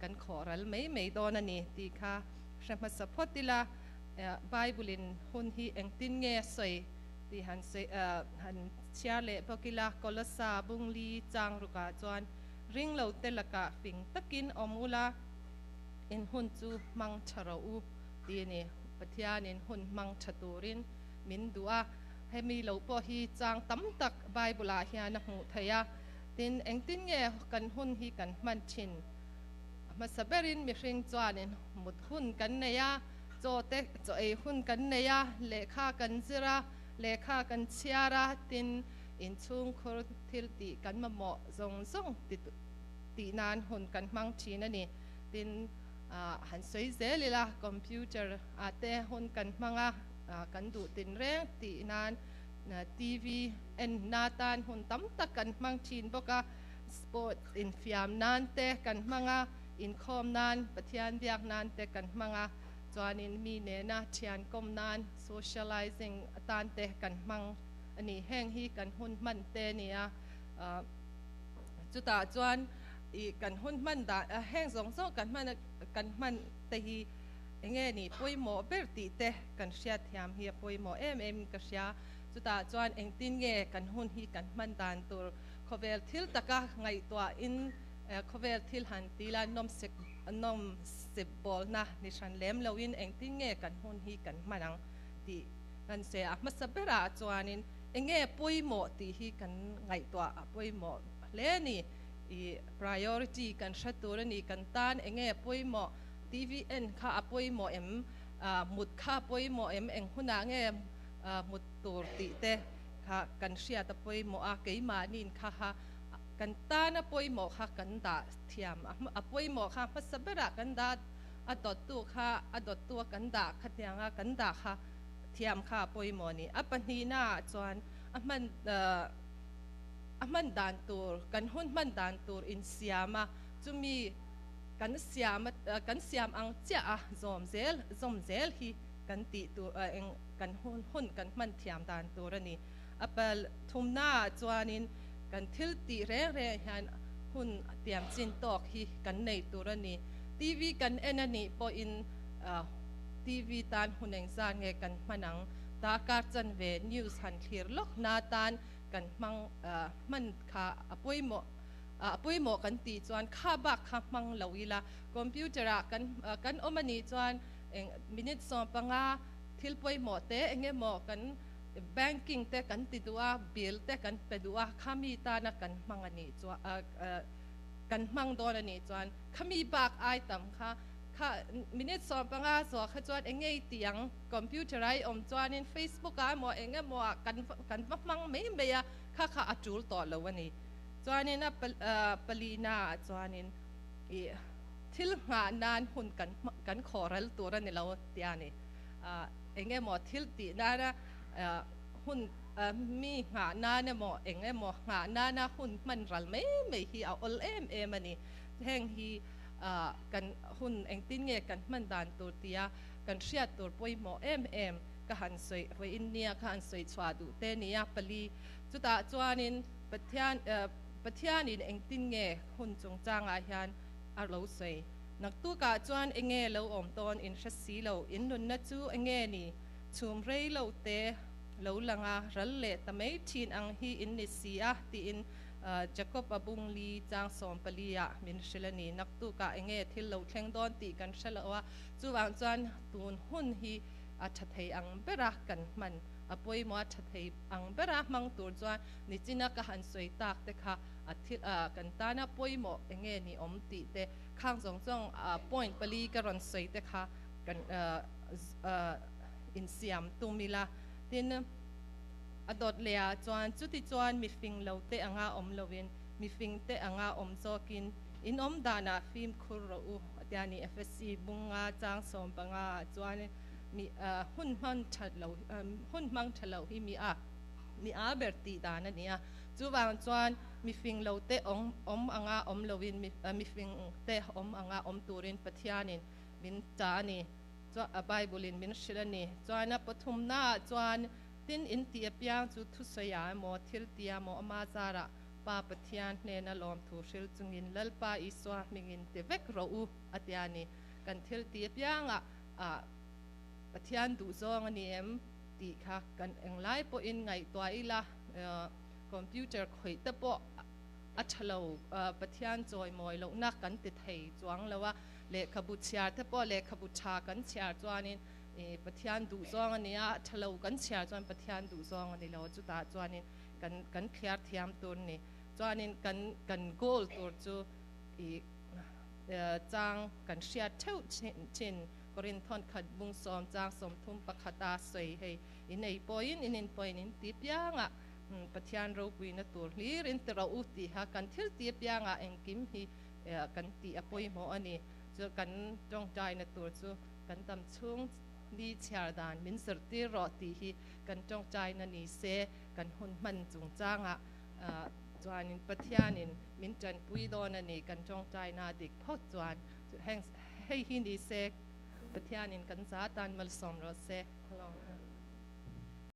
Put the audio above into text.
kan khawh ral mai mai dawn a ni tih kha hre hmasa phawt ila. Bible in hun hi engtin nge a sawi tih han sawi han chhiar leh bawk ila. Kolosa bungli chang rukah chuan ring lo te lakah fing takin awm ula, in hun chu hmang tha rawh u tih a ni. Pathianin hun hmang tha turin min duh a, hemi lo pawh hi chang tam tak Bible ah hian a hmuh theih a. Tin, engtin nge kan hun hi kan hman thin? A hmasa berin mihring chuanin mut hun kan nei a, chaw te chaw ei hun kan nei a, lehkha kan zir a, lehkha kan chhiar a, tin, inchhungkhur thil tih kan mamawh zawng zawng ti tih nan hun kan hmang thin a ni. Tin, han sawi zel ila, computer ah te hun kan hmang a, kan duh tinreng tih nan TV en na tan hun tam tak kan hmang thin bawk a, sport infiam nan te kan hmang a, inkhawm nan, Pathian biak nan te kan hmang a, chuanin mi nena thian kawm nan, socializing atan te kan hmang a ni. Heng hi kan hun hman te a ni a, chutah chuan ih kan hun hman dan heng zawng zawng kan hman kan hman te hi enge ni pawimawh ber tih te kan hriat thiam hi a pawimawh em em in ka hria. Chutah chuan engtin nge kan hun hi kan hman dan tur khawvel thil taka ngaihtuah in khawvel thil han ti la nawm sek nawm sep bawlna ni hran lem lo in engtin nge kan hun hi kan hman ang tih kan se a hmasa berah chuanin enge pawimawh tih hi kan ngaihtuah a pawimawh hle a ni. I priority kan hre tur a ni, kan tan enge pawimawh TV en kha a pawimawh em, mut kha a pawimawh em, eng hunah nge mut tur tih te kha kan hriat a pawimawh a, keimahniin kha ha kan tan a pawimawh kha kan dah thiam a pawimawh kha hmasa berah kan dah a dawttu kha a dawttu a kan dah khatianga kan dah kha thiam kha a pawimawh a ni. A pahnihnaah chuan a hman a hman dan tur kan hun hman dan tur insiam a, chumi kan siam a kan siam ang chiah a zawm zel zawm zel hi kan tih tur eng kan hun hun kan hman thiam dan tur a ni. A pal thumnaah chuanin kan thil tih reng reng hian hun tiam chin tawk hi kan nei tur a ni. TV kan en a nih pawhin TV tan hun engzat nge kan hman ang, darkar chanve news han thlir lawk na tan kan hmang hman kha a pawimawh a pawimawh kan tih chuan kha bak kha hmang lo ila computer ah kan kan awm a nih chuan eng minute 15 thil pawimawh te eng emaw kan banking te kan ti duh a bill te kan pe duh a khami tana kan hmang a nih chuan kan hmang dawn a nih chuan khami bak ai tam kha kha minute 15 zawh kha chuan eng nge i tih ang computer a i awm chuanin Facebook ah emaw eng emaw ah kan kan va hmang mai mai a kha kha a tul tawh lo a ni. Chuanin a palina ah chuanin ih thil nghah nan hun kan kan khawh ral tur a ni lo tia ni. Eng emaw thil tih nana hun mi nghah nan emaw eng emaw nghah nana hun hman ral mai mai hi a awl em em a ni. Heng hi kan hun engtin nge kan hman dan tur tia kan hriat tur pawimawh em em ka han sawi vawiin nia ka han sawi chhuah duh te nia pali chutah chuanin Pathian Pathianin engtin nge hun chungchangah hian a lo sawi naktukah chuan enge lo awm tawn in hre si lo in nunna chu enge ni chhum rei lo te lo lang a ral leh ta mai thin ang hi in ni si a tiin Jacob a bung li chang 14 ah min hrilh a ni naktukah enge thil lo thleng dawn tih kan hre lo a chuvang chuan tun hun hi a tha thei ang bera kan hman a pawimawh a tha thei ang bera hmang tur chuan nichina ka han sawi tak te kha a thil kan tana pawimawh enge ni awm tih te khang zawng zawng point pali ka rawn sawi te kha kan insiam tum ila tin a dawt leh ah chuan chuti chuan mifing lo te anga awm lovin mifing te anga awm zawkin in awm danah fimkhur rawh u a tia ni FSC bunga chang 15 ah chuan mi hun hmang tha lo hun hmang tha lo hi mi a mi a ber tih dan a ni a chuvang chuan mifing lo te awm awm anga awm lovin mi mifing te awm anga awm turin Pathianin min ta a ni chuan a Bible in min hrilh a ni chuan a pathumnaah chuan tin in tih apiang chu thusawi ah emaw thil ti emaw ama zarah Pa Pathian hnena lawmthu hril chungin Lalpa Isua hmingin ti vek rawh u, a ti a ni. Kan thil ti apiangah Pathian duhzawng a ni em tih kha kan englai pawhin ngaihtuah ila, computer khawih te pawh a tha lo, Pathian chawimawi lohna kan ti thei chuang lo a, lehkhabu chhiar te pawh lehkhabu tha kan chhiar chuanin Pathian duhzawng a ni a, a tha lo kan chhiar chuan Pathian duhzawng a ni lo, chutah chuanin kan kan thliar thiam tur ni. Chuanin kan kan goal tur chu ih chang kan hriat theuh thin Korinthon khat bung sawm chang 31 a sawi hei in ei pawhin in in pawhin in ti piangah Pathian ropuina tur hlir in ti rawh u tiha kan thil ti piangah engkim hi kan tih a pawimawh a ni. Chu kan tawngtaina tur chu kan dam chhung ni chhiar dan min zirtir rawh tih hi kan tawngtaina ni se kan hun hman chungchangah chuanin Pathianin min tanpui dawn a ni kan tawngtaina dik phawt chuan heng hei hi ni se Pathianin kan za tan malsawm rawh se.